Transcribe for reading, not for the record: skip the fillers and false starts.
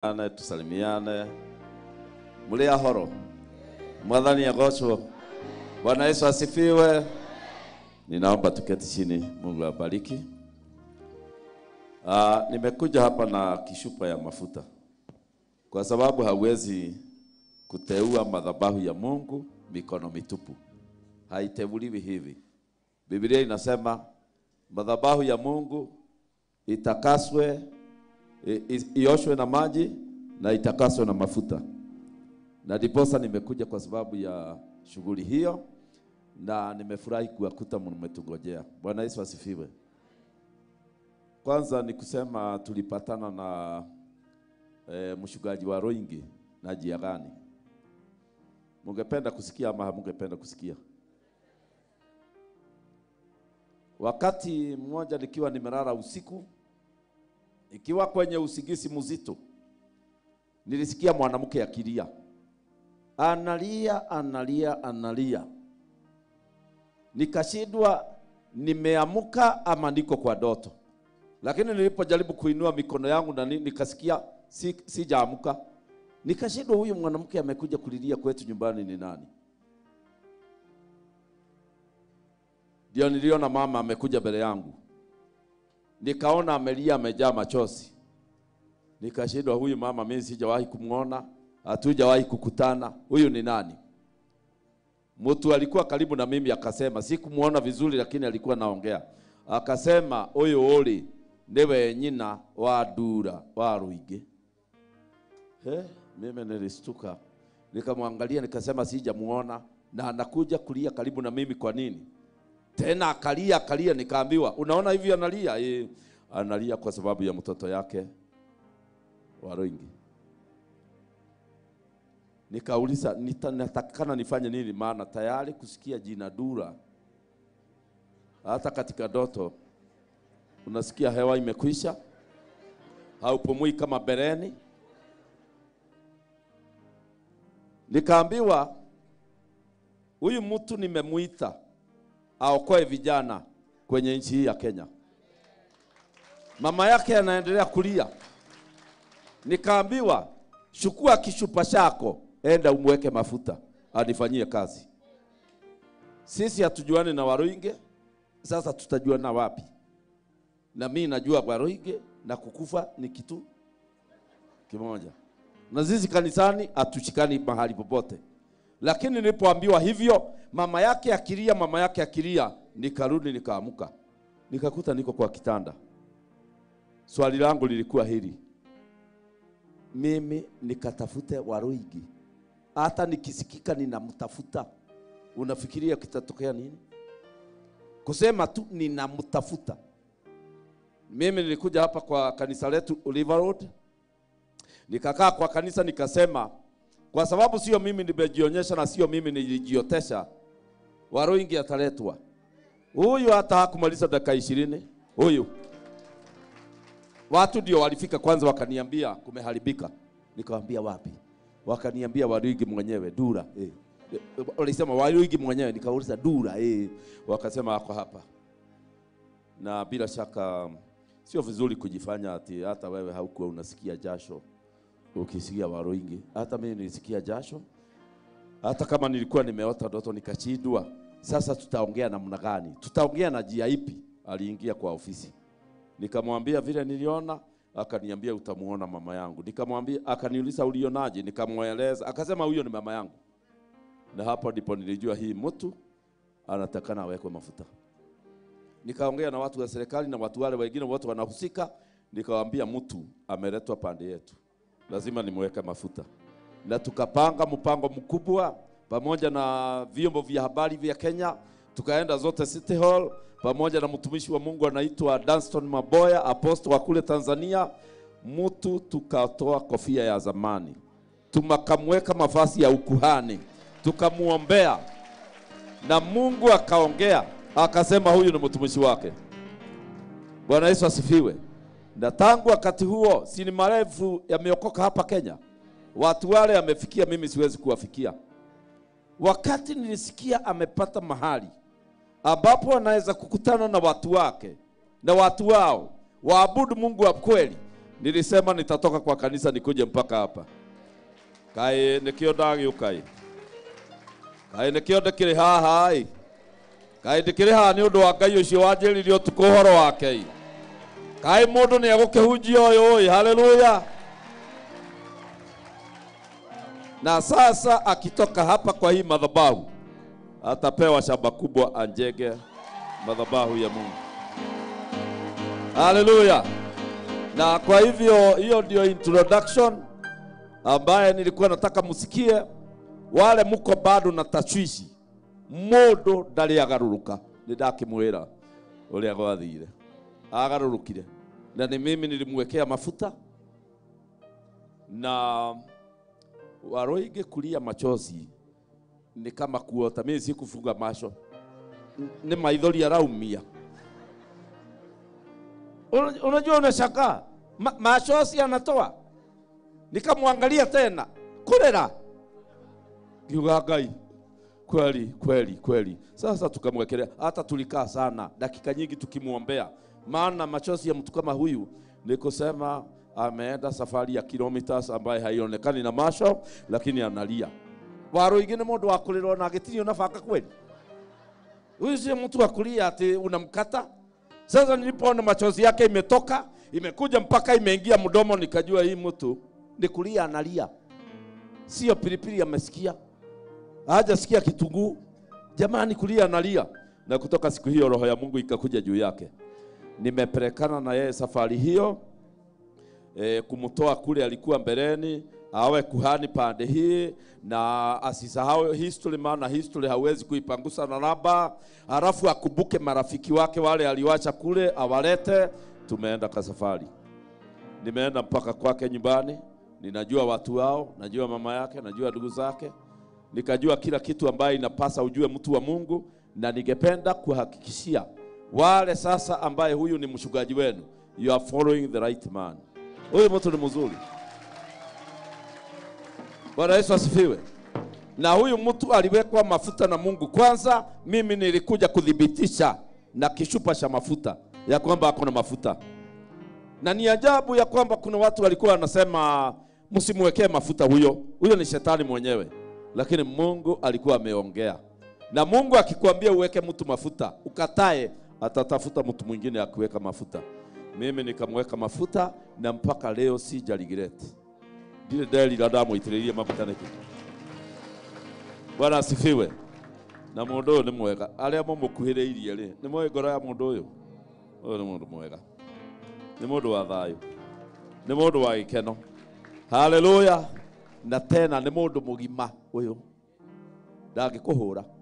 Tusalimiane. Mulia horo. Mwathani agocwo. Bwana Yesu asifiwe. Ninaomba tuketi chini. Mungu awabariki. Nimekuja hapa na kishupa ya mafuta, kwa sababu hauwezi kuteua madhabahu ya Mungu mikono mitupu. Haiteuliwi hivi. Biblia inasema madhabahu ya Mungu itakaswe, ioshwe na maji na itakaswe na mafuta. Na ndiposa nimekuja kwa sababu ya shughuli hiyo, na nimefurahi kuwakuta mmetungojea. Bwana Yesu asifiwe. Kwanza ni kusema tulipatana na mshugaji wa Roingi na Jiagani. Mungependa kusikia ama hamungependa kusikia? Wakati mmoja nikiwa nimelala usiku, ikiwa kwenye usingizi mzito, nilisikia mwanamke akilia. Analia, analia, analia. Nikashindwa nimeamka ama niko kwa ndoto. Lakini nilipojaribu kuinua mikono yangu na nikasikia sijaamka. Nikashindwa huyu mwanamke amekuja kulilia kwetu nyumbani ni nani? Ndio niliona mama amekuja mbele yangu. Nikaona amelia, amejaa machozi. Nikashindwa huyu mama mimi sijawahi kumuona, hatujawahi kukutana. Huyu ni nani? Mtu alikuwa karibu na mimi akasema, sikumuona vizuri lakini alikuwa naongea. Akasema huyu oli niwe nyina wa Dura wa Ruige. Mimi nilistuka. Nikamwangalia nikasema sijamuona na anakuja kulia karibu na mimi kwa nini? Tena akalia akalia, nikaambiwa unaona hivi analia? Analia kwa sababu ya mtoto yake wa Ruingi. Nikauliza natakana nifanye nini, maana tayari kusikia jina Dura hata katika ndoto unasikia hewa imekwisha, haupumui kama bereni. Nikaambiwa huyu mtu nimemuita aokoe vijana kwenye nchi hii ya Kenya. Mama yake anaendelea kulia. Nikaambiwa chukua kishupa chako, enda umweke mafuta anifanyie kazi. Sisi hatujuani na Waruinge, sasa tutajuana wapi? Na mimi najua Waruinge na kukufa ni kitu kimoja. Na sisi kanisani hatushikani mahali popote. Lakini nilipoambiwa hivyo, mama yake akilia, mama yake akilia, nikarudi nikaamuka. Nikakuta niko kwa kitanda. Swali langu lilikuwa hili: mimi nikatafute Waruingi, hata nikisikika ninamtafuta, unafikiria kitatokea nini? Kusema tu ninamtafuta. Mimi nilikuja hapa kwa kanisa letu River Road, nikakaa kwa kanisa nikasema, kwa sababu sio mimi nimejionyesha na sio mimi nilijiotesha, Waruingi ataletwa. Huyu hata hakumaliza dakika 20. Huyu watu ndio walifika kwanza wakaniambia kumeharibika. Nikamwambia wapi? Wakaniambia Waruingi mwenyewe Dura. Walisema Waruingi mwenyewe, nikauliza Dura. Wakasema ako hapa. Na bila shaka sio vizuri kujifanya ati hata wewe haukuwa unasikia jasho ukisikia Waruingi. Hata mimi nilisikia jasho. Hata kama nilikuwa nimeota ndoto nikashindwa. Sasa tutaongea namna gani? Tutaongea na jia ipi? Aliingia kwa ofisi. Nikamwambia vile niliona, akaniambia utamuona mama yangu. Nikamwambia, akaniuliza ulionaje? Nikamweleza, akasema huyo ni mama yangu. Na hapo ndipo nilijua hii mtu anatakana awekwe mafuta. Nikaongea na watu wa serikali na watu wale wengine wote wanahusika, nikawaambia mtu ameletwa pande yetu, lazima nimweke mafuta. Na tukapanga mpango mkubwa pamoja na vyombo vya habari vya Kenya, tukaenda zote City Hall pamoja na mtumishi wa Mungu anaitwa Danston Maboya, apostle wa kule Tanzania. Mtu tukatoa kofia ya zamani, tumakamweka mavazi ya ukuhani, tukamuombea na Mungu akaongea akasema huyu ni mtumishi wake. Bwana Yesu asifiwe. Na tangu wakati huo, si ni marefu yameokoka hapa Kenya. Watu wale amefikia, mimi siwezi kuwafikia. Wakati nilisikia amepata mahali ambapo anaweza kukutana na watu wake na watu wao waabudu Mungu wa kweli, Nilisema nitatoka kwa kanisa nikuje mpaka hapa. Kaĩ nĩkĩo ndagĩũka ĩ. Kaĩ nĩkĩo ndĩkĩrĩ haha ĩ. Kaĩ ndĩkĩrĩ haha nĩ ũndũ wa Ngai ũcio wanjĩrire ũtukũ ũhoro wake ĩ. Kaĩ mũndũ nĩ egũkĩhunjia ũyũ ĩ. Haleluya. Na sasa akitoka hapa kwa hii madhabahu atapewa shamba kubwa anjenge madhabahu ya Mungu. Haleluya. Na kwa hivyo hiyo ndio introduction ambaye nilikuwa nataka musikie. Wale muko bado na tashwishi, mundu ndari agaruruka, ni ndakimwira uria gwathire agarurukire, na ni mimi nilimwekea mafuta na Waruinge kulia machozi ni kama kuota. Mimi sikufunga macho, ni maithori araumia. Unajua unashangaa, machozi anatoa. Nikamwangalia tena, kulera kiuga Ngai kweli kweli kweli. Sasa tukamwekelea, hata tulikaa sana dakika nyingi tukimuombea, maana machozi ya mtu kama huyu ni kusema ameenda safari ya kilometers ambaye haionekani na macho, lakini analia. Waruinge ni mundu wa kulirwo na agitinio na banga kweli. Huyu si mtu wa kulia ati unamkata. Sasa nilipoona machozi yake imetoka, imekuja mpaka imeingia mdomo, nikajua hii mtu ni kulia analia. Sio pilipili amesikia, hajasikia kitunguu. Jamani, kulia analia. Na kutoka siku hiyo roho ya Mungu ikakuja juu yake. Nimepelekana na yeye safari hiyo, kumtoa kule alikuwa mbeleni, awe kuhani pande hii, na asisahau history, maana history hawezi kuipangusa na raba. Halafu akumbuke marafiki wake wale aliwacha kule awalete. Tumeenda kwa safari, nimeenda mpaka kwake nyumbani. Ninajua watu wao, najua mama yake, najua ndugu zake, nikajua kila kitu ambaye inapasa ujue mtu wa Mungu. Na ningependa kuhakikishia wale sasa ambaye huyu ni mchungaji wenu, you are following the right man. Huyu mtu ni mzuri. Bwana Yesu asifiwe. Na huyu mtu aliwekwa mafuta na Mungu kwanza. Mimi nilikuja kudhibitisha na kishupa cha mafuta ya kwamba ako na mafuta. Na ni ajabu ya kwamba kuna watu walikuwa wanasema msimwekee mafuta huyo, huyo ni shetani mwenyewe. Lakini Mungu alikuwa ameongea. Na Mungu akikwambia uweke mtu mafuta, ukatae, atatafuta mtu mwingine akuweka mafuta. Mimi nikamweka mafuta na mpaka leo sija regret. Ndire nderi damu itiririe mafuta niki. Bwana asifiwe. Na mundu uyu ni mwega. Aria mumukuhiriirie ri, ni moĩ ngoro ya mundu uyu. Uyu ni mundu mwega. Ni mundu wa thayu. Ni mundu wa gikeno. Haleluya. Na tena ni mundu mugima uyu. Ndangĩkũhũra.